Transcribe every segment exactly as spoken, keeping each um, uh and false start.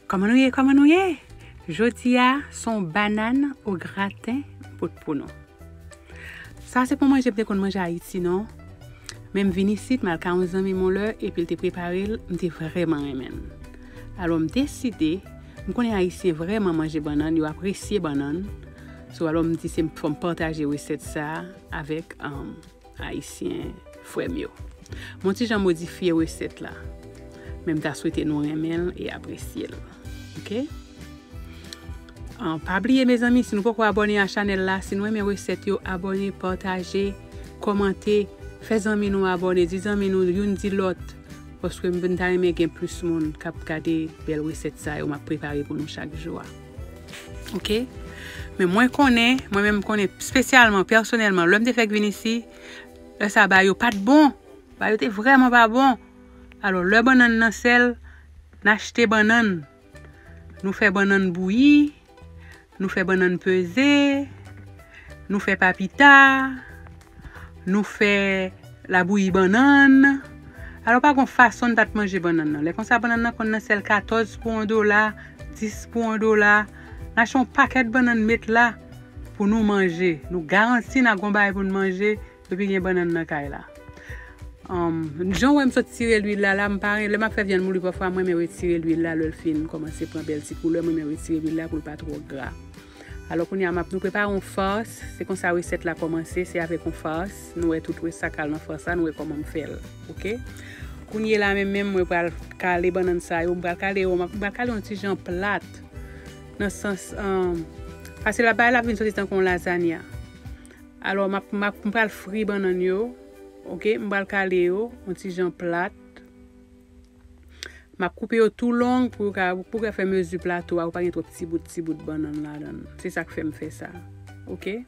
Kòman nou ye? Kòman nou ye? Jodi a, se yon banann o graten m pot pou nou. Sa se pa yon manje m te konn manje Ayiti, non. Men m vin isit, m al ka yon zanmi m yon lè, epi l te prepare l, m te vrèman renmen l. Alò, m deside, m konnen Ayisyen vrèman manje bannann, yo apresye bannann. So, alò, m di se fò m pataje resèt sa a avèk, um, Ayisyen frè m yo. M yon ti jan modifye resèt la. Men m ta swete nou renmen l e apresye l. Oke? Ah, pa bliye, mezanmi, si nou poko abòne a chanèl la, si nou renmen resèt yo, abòne, pataje, kòmante, fè zanmi nou abòne, di zanmi nou youn di lòt, paske m ta renmen gen plis moun k ap gade bèl resèt sa yo m ap prepare pou nou chak jou a. Oke? Men mwen konnen, mwen menm m konnen espesyalman, pèsonèlman, lè m te fèk vin isi, lè sa bagay yo pa t bon. Bagay yo te vrèman pa bon. Alò, lè bannann nan sèl, n achte bannann. Nou fè bannann bouyi, nou fè bannann peze, nou fè papita, nou fè labouyi bannann. Alò, pa gon fason n pa t manje bannann nan. Lè konsa, bannann nan konn nan sèl katòz pou yon dola, dis pou yon dola. N achte yon pakèt bannann met la pou nou manje. Nou garanti n a gon bagay pou n manje. Epi gen bannann nan kay la. Um, jan w wè m sot tire lwil la, la m pa ren-, lè m ap fè vyann mouli, pafwa mwen renmen retire lwil la lè l fin kòmanse pran bèl ti koulè, mwen renmen retire lwil la pou l pa twò gra. Alò, kounye a, m ap, nou prepare yon fas. Se konsa resèt la kòmanse, se avèk yon fas. Nou wè tout resèt sa k al nan fas la, nou wè kòman m fè l. Oke? Kounye la, menm, menm, mwen pral kale bannann sa yo. M pral kale yo, m ap, m pral kale yon ti jan plat. Nan sans, um, paske la, bagay la ap vin soti tankou yon lazanya. Alò, m ap, m ap, m pral fri bannann yo. Oke, m pral kale yo, yon ti jan plat. M ap koupe yo tou long pou yo ka, pou yo ka fè mezi plato a, pou pa gen twòp ti bout, ti bout bannann ladan l. Se sa k fè m fè sa. Oke?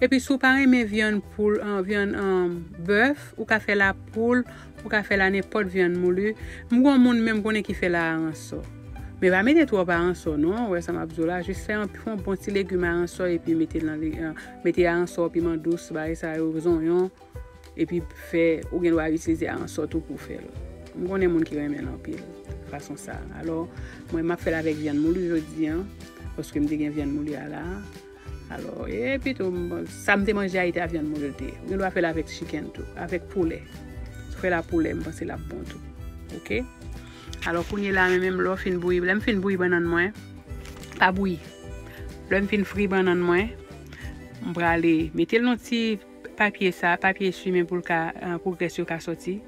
Epi, si w pa renmen vyann poul, an, vyann, an, bèf, ou ka fè lapoul, ou ka fè l a nenpòt vyann mouli. M gon moun menm konnen ki fè l a aransò. Men pa mete twòp aransò, non. Ou wè sa m ap di w la. Jis fè yon, fè yon bon ti legim aransò epi mete l nan li, an, mete aransò, piman dous, bagay sa yo, zonyon. Epi fè, ou gen dwa itilize aransò tou pou fè l. M konnen moun ki renmen l anpil, fason sa. Alò, mwen, m ap fè l avèk vyann mouli jodi a, paske m te gen vyann mouli a la. Alò, epi tou, m, sa m te manje a, e te a vyann mouli l te ye. Ou gen dwa fè l avèk chicken tou, avèk poulè. Si w fè l a poulè, m panse l ap bon tou. Oke? Alò, kounye la, men menm lè w fin bouyi, lè m fin bouyi bannann mwen, pa bouyi. Lè m fin fri bannann mwen, m prale mete l nan ti papye sa, papye eswime pou l ka, eh, pou grès yo ka sòti.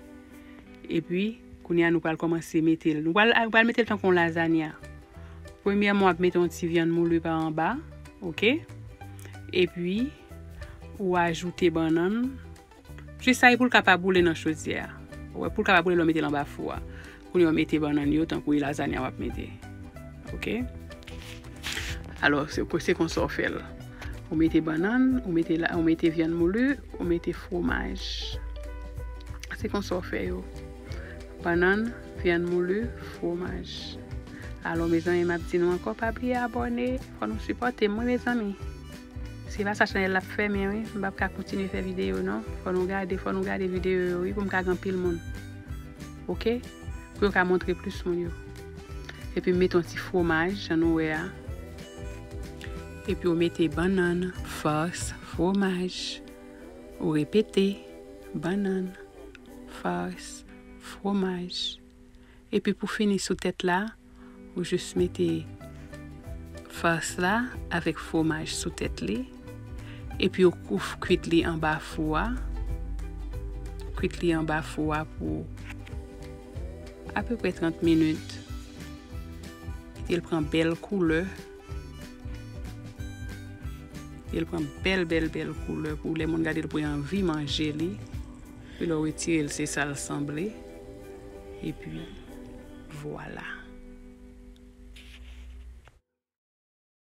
Epi, kounye a, nou pral kòmanse mete l. Nou pral, nou pral mete l tankou yon lazanya. Premyèman, w ap mete yon ti vyann mouli pa anba, oke? Epi, ou ajoute bannann. Jis sa, e pou l ka pa boule nan chodyè a. Ou wè, pou l ka pa boule, lè w mete l anba fou a. Kounye a, w mete bannann yo, tankou e lazanya w ap mete. Oke? Alò, se, se konsa w fè l. Ou mete bannann, ou mete la, ou mete vyann mouli, ou mete fwomaj. Se konsa w fè yo. Bannann, vyann mouli, fwomaj. Alò, mezanmi, m ap di nou ankò, pa bliye abòne, fò nou sipòte m, wi, mezanmi. Se pa sa chanèl la ap fè, men wi, m p ap ka kontinye fè videyo, non. Fò nou gade, fò nou gade videyo yo, wi, pou m ka gen anpil moun. Oke? Pou yo ka montre plis moun yo. Epi m mete yon ti fwomaj, jan nou wè a. Epi w mete bannann, fas, fwomaj. Ou repete, bannann, fas, fwomaj. Epi pou fini sou tèt la, ou jis mete fas la avèk fwomaj sou tèt li. Epi ou, ou kwit li anba fou a. Kwit li anba fou a pou apeprè trant minit. Kite l pran bèl koulè. Kite l pran bèl, bèl, bèl koulè pou lè moun gade l pou y anvi manje li. Epi lè w retire l, se sa l sanble. Epi, vwala.